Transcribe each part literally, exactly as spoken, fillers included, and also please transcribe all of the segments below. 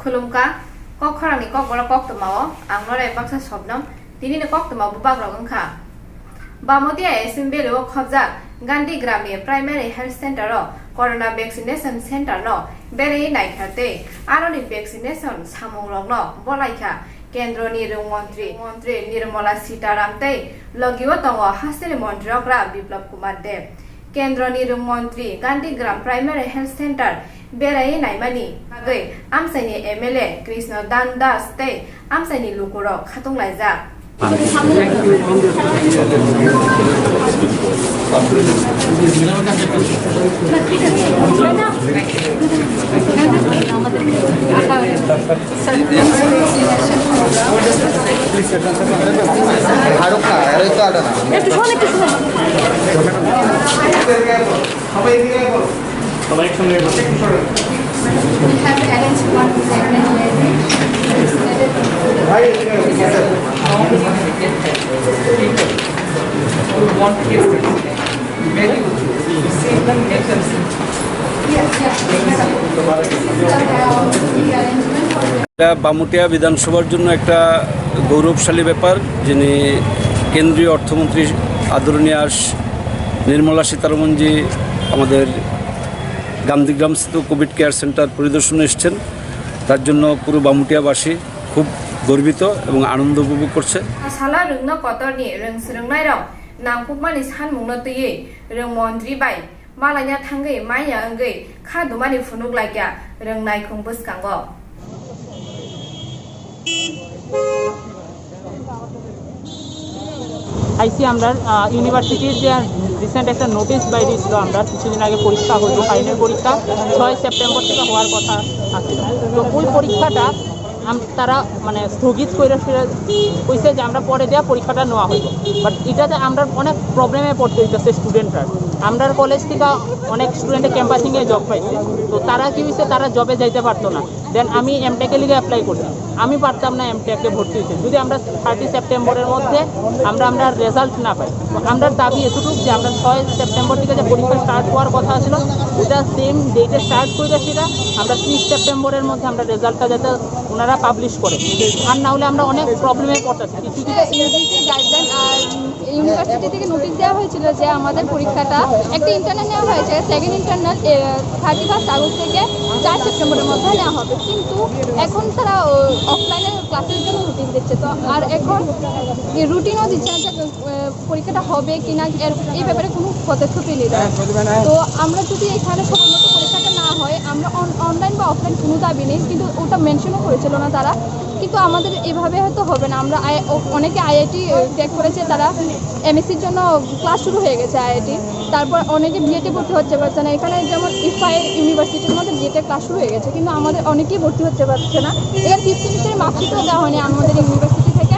Khulumkha, kok khorangni kokborok koktwmao ang Norai Baksa Sobnam, tinini koktwma bubagrok wngkha. Bamotia Assembly o khobjak Gandhi Gramya Primary Health Center o Corona Vaccination Center no beraiwi naikha tei aroni vaccination samungrokno bolaikha Kendroni Rwng Montri, Montri Nirmala Sitaram tei logio tongo hasteni montri okra Biplab Kumar Deb. Kendroni Rwng Montri Gandhi Gram Primary Health Center beraiwi naimani bagwi amchaini M L A Krishna Dan Das tei amchaini lukurok khatunglaijak. একটু শোন, একটু শোন। সবাই একসঙ্গে বলো। We have arranged one segment where we decided to do the We want to get very good. We see them, make them see. এটা বামুটিয়া বিধানসভার জন্য একটা গৌরবশালী ব্যাপার, যিনি কেন্দ্রীয় অর্থমন্ত্রী আদরণীয় আস নির্মলা সীতারমণজি আমাদের গান্ধীগ্রামস্থিত কোভিড কেয়ার সেন্টার পরিদর্শনে এসছেন। তার জন্য পুরো বামুটিয়াবাসী খুব গর্বিত এবং আনন্দ উপভোগ করছে। Sala rwngno kotorni rwng swrwngnairok nangkukmani sanmungno twiwi rwng montri bai malaina thangwi manya wngwi kha dumani phunuk laikha rwng naikhung bwskango. আইসি আমরা ইউনিভার্সিটির যে রিসেন্ট একটা নোটিশ বাইরে ছিল, আমরা কিছুদিন আগে পরীক্ষা হতো, ফাইনাল পরীক্ষা ছয় সেপ্টেম্বর থেকে হওয়ার কথা আছিল। তো ওই পরীক্ষাটা আম- তারা মানে স্থগিত করে ফেলে কইছে যে আমরা পরে দেওয়া পরীক্ষাটা নেওয়া হইব। বাট এটাতে আমরা অনেক প্রবলেমে পড়তে হইতেছে স্টুডেন্টরা। আমরার কলেজ থেকে অনেক স্টুডেন্টে ক্যাম্পাসিংয়ে জব পাইছে। তো তারা কি হইছে, তারা জবে যাইতে পারতো না। দেন আমি এমটেকে লিগে অ্যাপ্লাই করছি, আমি পারতাম না এমটেকে ভর্তি হইতে। যদি আমরা থার্টি সেপ্টেম্বরের মধ্যে আমরা আমরা রেজাল্ট না পাই, তো আমরার দাবি এতটুকু যে আমরা ছয় সেপ্টেম্বর থেকে যে পরীক্ষা স্টার্ট হওয়ার কথা ছিল, ওটা সেম ডেটে স্টার্ট করে সেটা আমরা ত্রিশ সেপ্টেম্বরের মধ্যে আমরা রেজাল্টটা যাতে ওনারা পাবলিশ করে, আর না হলে আমরা অনেক প্রবলেমে পড়তেছি। কিছু কিছু ইউজিসি গাইডলাইন আর ইউনিভার্সিটি থেকে নোটিশ দেওয়া হয়েছিল যে আমাদের পরীক্ষাটা একটা ইন্টারনাল নেওয়া হয়েছে, second internal thirty first August থেকে চার সেপ্টেম্বরের মধ্যে নেওয়া হবে, কিন্তু এখন তারা অফলাইনে ক্লাসের জন্য নোটিশ দিচ্ছে। তো আর এখন রুটিনও দিচ্ছে না যে পরীক্ষাটা হবে কি না, এর এই ব্যাপারে কোনো পদক্ষেপই নেই। তো আমরা যদি এখানে সময় মতো পরীক্ষাটা না হয়, আমরা অনলাইন বা অফলাইন কোনো দাবি নেই, কিন্তু ওটা মেনশনও করেছিল না তারা। কিন্তু আমাদের এভাবে হয়তো হবে না। আমরা আই- ও- অনেকে আইআইটি ত্যাগ করেছে, তারা এমএসসির জন্য ক্লাস শুরু হয়ে গেছে আইআইটি। তারপর অনেকে বিএডে ভর্তি হচ্ছে পারছে না। এখানে যেমন ইফাই ইউনিভার্সিটির মধ্যে বিএডে ক্লাস শুরু হয়ে গেছে, কিন্তু আমাদের অনেকেই ভর্তি হচ্ছে পারছে না। এবার ফিফথ সেমিস্টারের মার্কশিটও দেওয়া হয়নি আমাদের ইউনিভার্সিটি থেকে।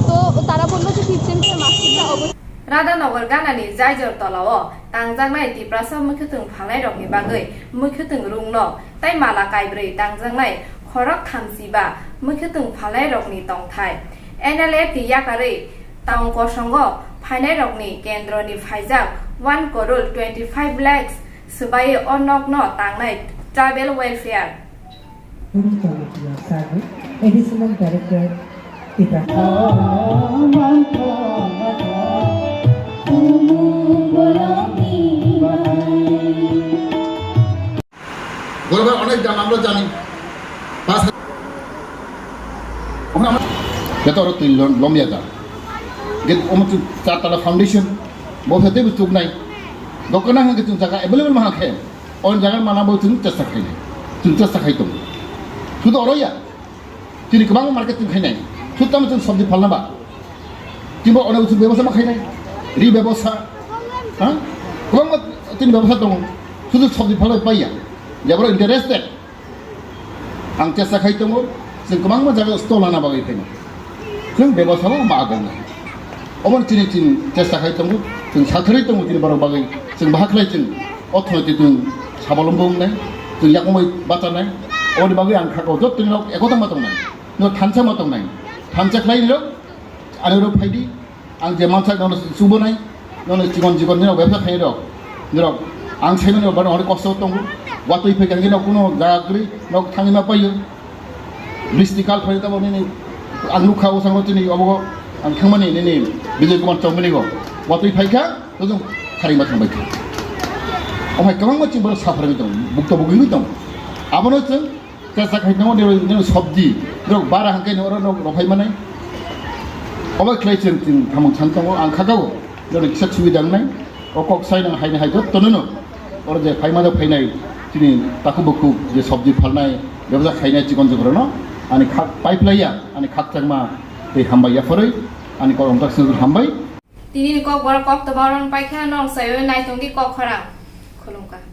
তো তারা বললো যে ফিফথ সেমিস্টার মার্কশিটটা অবশ্যই Radhanagar ganani Jaijor tolao tangjaknai Tiprasa mwkhwtwng phalnairokni bagwi mwkhwtwng rungno tei mala kaibrwi tangjaknai khorok thamchi ba mwkhwtwng phalnairokni tongthai N L F ni yakarwi town kosongo phainairokni kendroni phaijak one crore twenty five lakhs swbai o nokno tangnai tribal welfare. Guru Chalukiya Sagu, Additional Director, Tiprasa. গতবার অনেক দাম আমরা জানি, পাঁচ হাজার। ওখানে আমরা যত আরো তিন জন লম্বিয়া যা। যে অমুক চারতলা ফাউন্ডেশন, বসে দেবে চুপ নাই। দোকান না হলে তুমি জায়গা অ্যাভেলেবল মানা খেয়ে। Own jagar mana bo chwng chesta khainai, chwng chesta khai tongo. Sudu oro ya, chini kwbangma market chwng khainai, sutamo chwng sabji phalna ba, chwngbo onek chwng bebosa ma khainai, ri bebosa, ha, kwbangma chini bebosa tongo, sudu sabji phalna bai ya, jeboro interested, ang chesta khai tongo, chwng kwbangma jaga stall lana bagwi phainai. Chwng bebosao ma agongnai. Omo chini chini chesta khai tongo, chwng satharwi tongo chini borok bagwi. Chwng bahai khlai chwng orthonoitik chwng sabolombo wngnai, chwng yakungbai bachanai. Oboni bagwi ang khakao jottoni rok ekota ma tongnai. No thansa ma tongnai. Thansa khlai rok, ani rok phaidi, ang je mansak nono chubonai, nono chikon chikon nino bebsa khlai rok. Nirok, ang saimani rok bano hori kosto tongo. Watwi phai kangkhe no kuno jaga kwrwi, nok thangwi ma paio. Bisi ni kal phaio tamo nini ang nukha o sango chini obo ang thangmani nini Bijoy Kumar Chongmani go. Watwi phaikha, todong kharima thangbaikha. Omo hai kwbangma chini borok suffer wngwi tongo, bukto bugwi wngwi tongo. Abono chwng chasa khai tongo, nini, nini sobji, norok bara hangkhe norok, norok rophai manai. Obo khlai chwng, chwng thamung chan tongo, ang khakao, norok kisa subida wngnai. O kok sai nang haini hai jotto nono. Oro je phaima da phainai, chini takhuk bukhuk je sobji phalnai, bebsa khainai chikon chukrono, ani khak paiplaiya, ani khakchangma tei hambai yapharwi, ani kok omtak sinujur hambai. Tini ni kok borok kok tobang ron paikha, norok saiwi naitung di kok khorang. Khulumkha.